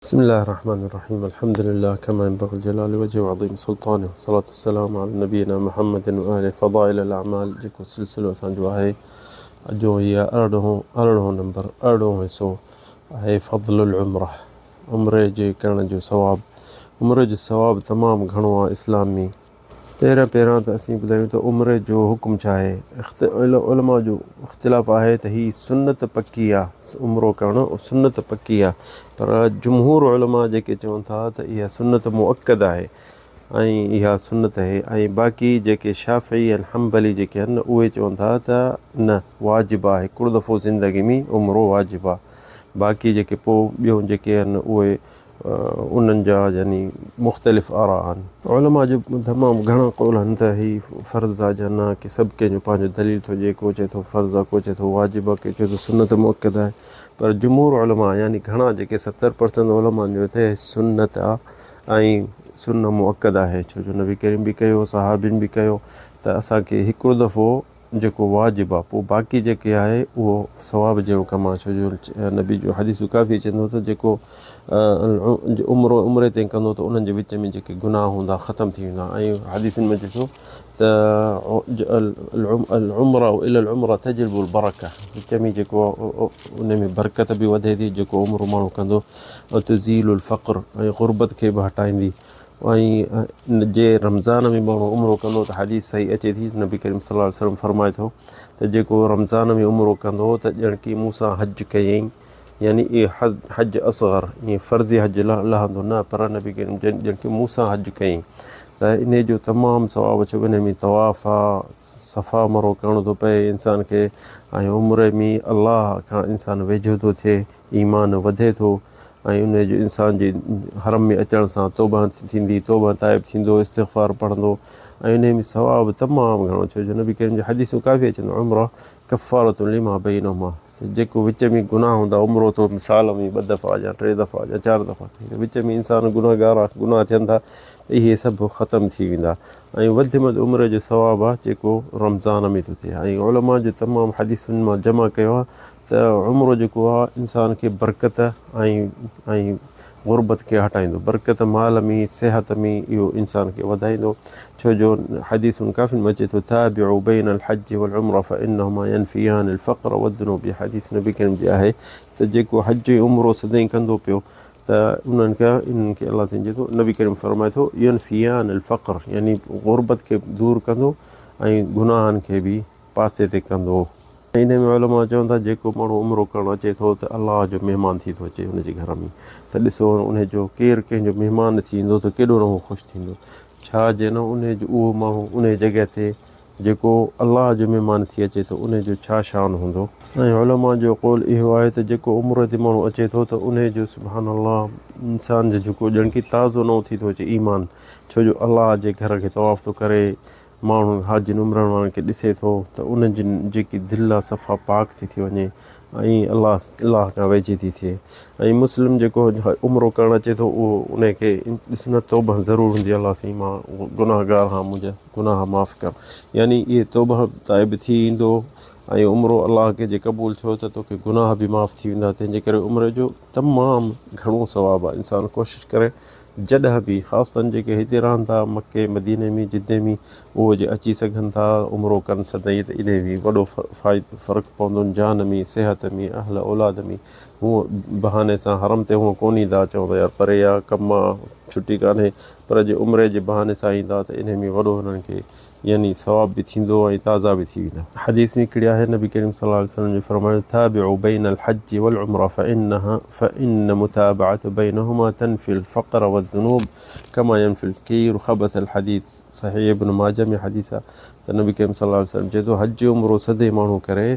بسم الله الرحمن الرحيم الحمد لله كما ينبغي لجلال وجهه وعظيم سلطانه والصلاة والسلام على نبينا محمد وآله فضائل الاعمال جيڪو سلسلو اسان جو آهي اڄ هي ارڙهون ارڙهون نمبر ارڙهون حصو آهي فضل العمره عمري جي ڪرڻ جو ثواب عمري جو ثواب تمام گهڻو آهي اسلام ۾ پهريان پهريان ته اسين ٻڌايون ته عمري جو حڪم ڇا آهي؟ علماء جو اختلاف آهي ته هي سنت پڪي آ، عمرو ڪرڻ سنت پڪي آ، پر جمهور علماء جيڪي چون ٿا ته اها سنت مؤڪد آهي ۽ اها سنت آهي ۽ باقي جيڪي شافعي ۽ حنبلي جيڪي آهن اهي چون ٿا ته نه واجب آ، هڪڙو دفعو زندگي ۾ عمرو واجب آ، باقي جيڪي پوء ٻيون جيڪي آهن اهي انهن جا يعني مختلف آراء آهن. علماء جو تمام گهڻا قول آهن ته هي فرض آ جا نه، ڪي سڀ ڪنهن جو پنهنجو دليل ٿو ڏئي، ڪو چئي ٿو فرض آ، ڪو چئي ٿو واجب آ، ڪو چئي ٿو سنت مؤڪد آهي، پر جمهور علماء يعني گهڻا جيڪي 70% علماء جو ته سنت آ ۽ سنة مؤڪد آهي، ڇو جو نبي ڪريم به ڪيو، صحابين به ڪيو ته اسان کي هڪڙو دفعو جيڪو واجب آ پوء باقي جيڪي آهي اهو ثواب جهڙو ڪم آ ڇو جو نبي جو حديث ڪافي اچن ٿو ته جيڪو عمرو عمري تائين ڪندو ته انهن جي وچ ۾ جيڪي گناهه هوندا ختم ٿي ويندا ۽ حديثن ۾ اچي ٿو ته العمره الى العمره تجلب البرڪه وچ ۾ جيڪو ان ۾ برڪت به وڌي ٿي جيڪو عمرو ماڻهو ڪندو ۽ تزيل الفقر ۽ غربت کي به هٽائيندي ۽ جي رمضان ۾ ماڻهو عمرو ڪندو ته حديث صحيح اچي ٿي نبي ڪريم صلي الله عليه وسلم فرمائي ٿو ته جيڪو رمضان ۾ عمرو ڪندو ته ڄڻ ڪي مون سان حج ڪيائين يعني اي حج اصغر ائين فرضي حج لهندو نه پر نبي ڪريم جن ڄڻ ڪي مون سان حج ڪيائين ته انهي جو تمام ثواب اچيو انهي ۾ طواف آ صفا مروه ڪرڻو ٿو پئي انسان کي ۽ عمري ۾ الله کان انسان ويجهو ٿو ٿئي ايمان وڌي ٿو ۽ انهيء جو انسان جي حرم ۾ اچڻ سان توبه ٿيندي، توبه تائب ٿيندو، استغفار پڙهندو ۽ انهيء ۾ ثواب تمام گهڻو ڇو جو نبي ڪريم جون حديثون ڪافي اچن عمره ڪفارة لما بينهما ته جيڪو وچ ۾ گناهه هوندا عمرو ٿو سال ۾ ٻه دفعا يا ٽي دفعا يا چار دفعا ٿئي وچ ۾ انسان گناهگار آهي گناهه ٿين ٿا ته اهي سڀ ختم ٿي ويندا ۽ وڌ ۾ وڌ عمري جو ثواب آهي جيڪو رمضان ۾ ٿو ٿئي ۽ علماء جو تمام حديثن مان جمع ڪيو آهي ته عمرو جيڪو آ انسان کي برڪت ۽ ۽ غربت کي هٽائيندو برڪت مال ۾ صحت ۾ اهو انسان کي وڌائيندو ڇو جو حديث ڪافي ۾ اچي ٿو تابعوا بين الحج والعمره فانهما ينفيان الفقر والذنوب حديث نبي ڪريم جي آهي ته جيڪو حج ۽ عمرو سدائين ڪندو پيو ته انهن کي انهن کي الله سائين چئي ٿو نبي ڪريم فرمائي ٿو ينفيان الفقر يعني غربت کي دور ڪندو ۽ گناهن کي به پاسي تي ڪندو. انهيء ۾ علماء چون ٿا جيڪو ماڻهو عمرو ڪرڻ اچي ٿو ته الله جو مهمان ٿي ٿو اچي ان جي گهر ۾ ته ڏسو انهيء جو ڪير ڪنهن جو مهمان ٿي ايندو ته ڪيڏو نه هو خوش ٿيندو ڇا جي نه انهيء جو اهو ماڻهو انهيء جڳهه تي جيڪو الله جو مهمان ٿي اچي ٿو انهيء جو ڇا شان هوندو. ۽ علماء جو قول اهو آهي ته جيڪو عمري تي ماڻهو اچي ٿو ته انهيء جو سبحان الله انسان جو جيڪو ڄڻ ڪي تازو نئون ٿي ٿو اچي ايمان ڇو جو الله جي گهر کي طواف ٿو ڪري ماڻهو حاجين عمرن وارن کي ڏسي ٿو ته انهن جي جيڪي دل آ صفا پاڪ ٿي ٿي وڃي ۽ الله الله کان ويجهي ٿي ٿئي ۽ مسلم جيڪو عمرو ڪرڻ اچي ٿو اهو ان کي ڏس نه توبه ضرور هوندي الله سائين مان گناهگار هان منهنجا گناهه معاف ڪر يعني اهي توبه تائب ٿي ايندو ۽ عمرو الله کي جي قبول ٿيو ته توکي گناهه به معاف ٿي ويندا تنهن جي ڪري عمري جو تمام گهڻو ثواب آ انسان ڪوشش ڪري جڏهن به خاصتاً جيڪي هتي رهن ٿا مڪي مديني ۾ جدي ۾ اهو جي اچي سگهن ٿا عمرو ڪن سدائين ته انهي ۾ وڏو فرق پوندو جان ۾ صحت ۾ اهل اولاد ۾ هونء بهاني سان حرم تي هونء ڪونه ايندا چوندا يار پري آ ڪم آ ڇٽي ڪانهي پر جي عمري جي بهاني سان ايندا ته انهي ۾ وڏو هنن کي يعني ثواب به ٿيندو ۽ تازا به ٿي ويندا. حديث ۾ هڪڙي آهي نبي ڪريم صلي الله عليه وسلم جو فرمايو تابعوا بين الحج والعمره فانها فان متابعة بينهما تنفي الفقر والذنوب كما ينفي الكير خبث الحديد صحيح ابن ماجه ۾ حديث آهي ته نبي ڪريم صلي الله عليه وسلم چئي ٿو حج عمرو سدائين ماڻهو ڪري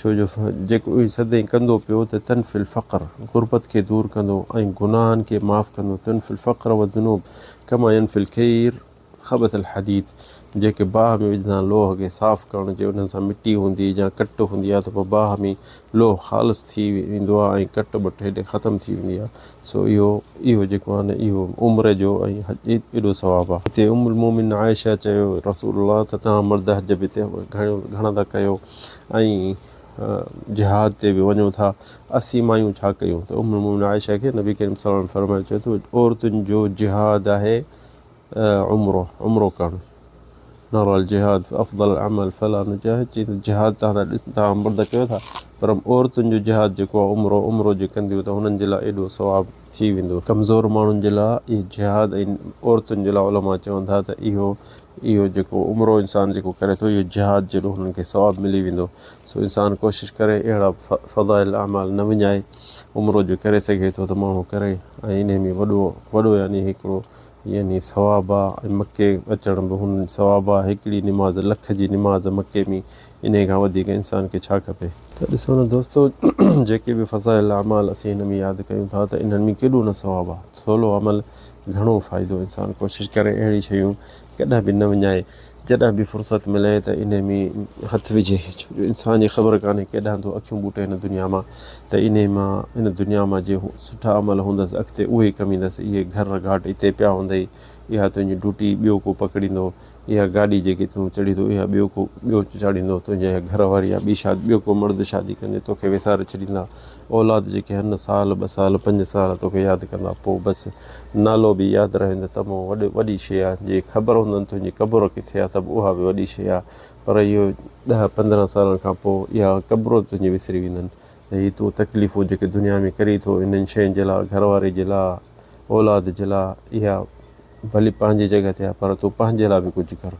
ڇو جو جيڪو اهي سدائين ڪندو پيو ته تنفي الفقر غربت کي دور ڪندو ۽ گناهن کي معاف ڪندو تنفي الفقر والذنوب كما ينفي الكير خبث الحديد، جيڪي باهه ۾ وجهندا آهن لوهه کي صاف ڪرڻ جي انهن سان مٽي هوندي يا ڪٽ هوندي آهي ته پوء باهه ۾ لوهه خالص ٿي ويندو آهي ۽ ڪٽ ٻٽ هيڏي ختم ٿي ويندي آهي سو اهو اهو جيڪو آهي نه اهو عمري جو ۽ حج ايڏو ثواب آهي. هتي ام المومنين عائشه چيو رسول الله ته توهان مرد حج به گهڻا ٿا ڪيو ۽ جهاد تي به وڃون ٿا، اسين مايون ڇا ڪيون؟ ته ام المومنين عائشه کي نبي ڪريم صلي الله عليه وسلم فرمايو چيو ته عورتن جو جهاد آهي عمرو، عمرو ڪرڻ. نرى الجهاد افضل العمل فلا نجاهد چي ته جهاد توهان ٿا ڏس توهان مرد ڪيو ٿا پر عورتن جو جهاد جيڪو آهي عمرو، عمرو جي ڪنديون ته هنن جي لاء ايڏو ثواب ٿي ويندو. ڪمزور ماڻهن جي لاء اهي جهاد ۽ عورتن جي لاء علماء چون ٿا ته اهو اهو جيڪو عمرو انسان جيڪو ڪري ٿو اهو جهاد جيڏو هنن کي ثواب ملي ويندو سو انسان ڪوشش ڪري اهڙا فضائل اعمال نه وڃائي عمرو جو ڪري سگهي ٿو ته ماڻهو ڪري ۽ انهي ۾ وڏو وڏو يعني هڪڙو يعني ثواب آ ۽ مڪي اچڻ به هن ثواب آ هڪڙي نماز لک جي نماز مڪي ۾ انهي کان وڌيڪ انسان کي ڇا کپي. ته ڏسو نه دوستو جيڪي به فضائل اعمال اسين هن ۾ ياد ڪيون ٿا ته انهن ۾ ڪيڏو نه ثواب آ ٿولو عمل گهڻو فائدو انسان ڪوشش ڪري اهڙي شيون ڪڏهن به نه وڃائي جڏهن به فرصت ملي ته انهي ۾ هٿ وجهي ڇو جو انسان جي خبر ڪانهي ڪيڏانهن ٿو اکيون ٻوٽي هن دنيا مان ته انهي مان هن دنيا مان جي سٺا عمل هوندس اڳتي اهي ڪم ايندس اهي گهر گهاٽ اتي پيا هوندئي اها تنهنجي ڊوٽي ٻيو ڪو پڪڙيندو اها گاڏي جيڪي تون چڙهين ٿو اها ٻيو ڪو ٻيو چاڙهيندو تنهنجي اها گهر واري يا ٻي شادي ٻيو ڪو مرد شادي ڪندي توکي وساري ڇڏيندا اولاد جيڪي آهن نه سال ٻه سال پنج سال توکي ياد ڪندا پوء بس نالو به ياد رهندو ته مون وڏي وڏي شيء آهي جي خبر هوندن تنهنجي قبر ڪٿي آهي ته به اها به وڏي شيء آهي پر اهو ڏهه 15 سالن کان پوء اها قبر تنهنجي وسري ويندن ته هي تون تڪليفون جيڪي دنيا ۾ ڪرين ٿو انهن شين جي لاء گهر واري جي لاء اولاد جي لاء اها ڀلي پنهنجي جڳهه تي آهي پر تون پنهنجي لاء به ڪجهه ڪر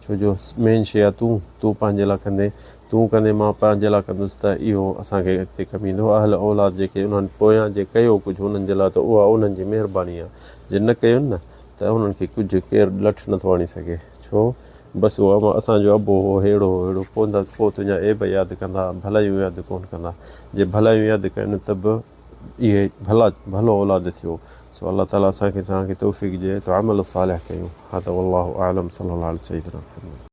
ڇو جو مين شيء آهي تون تون پنهنجي لاء ڪندين تون ڪندين مان پنهنجي لاء ڪندس ته اهو اسان کي اڳتي ڪم ايندو اهل اولاد جيڪي انهن پويان جي ڪيو ڪجهه انهن جي لاء ته اها انهن جي مهرباني آهي جي نه ڪين نه ته انهن کي ڪجهه ڪير لٺ نٿو هڻي سگهي ڇو بس اهو اسان جو ابو هو ههڙو هو ههڙو پوء پوء تنهنجا عيب ياد ڪندا ڀلايون ياد ڪونه ڪندا جي ڀلايون ياد ڪين ته به اهي ڀلا ڀلو اولاد ٿيو سو الله تعالي اسان کي توهان کي توفيق ڏئي ته عمل صالح ڪيون هذا والله اعلم صلي الله علي سيدنا محمد.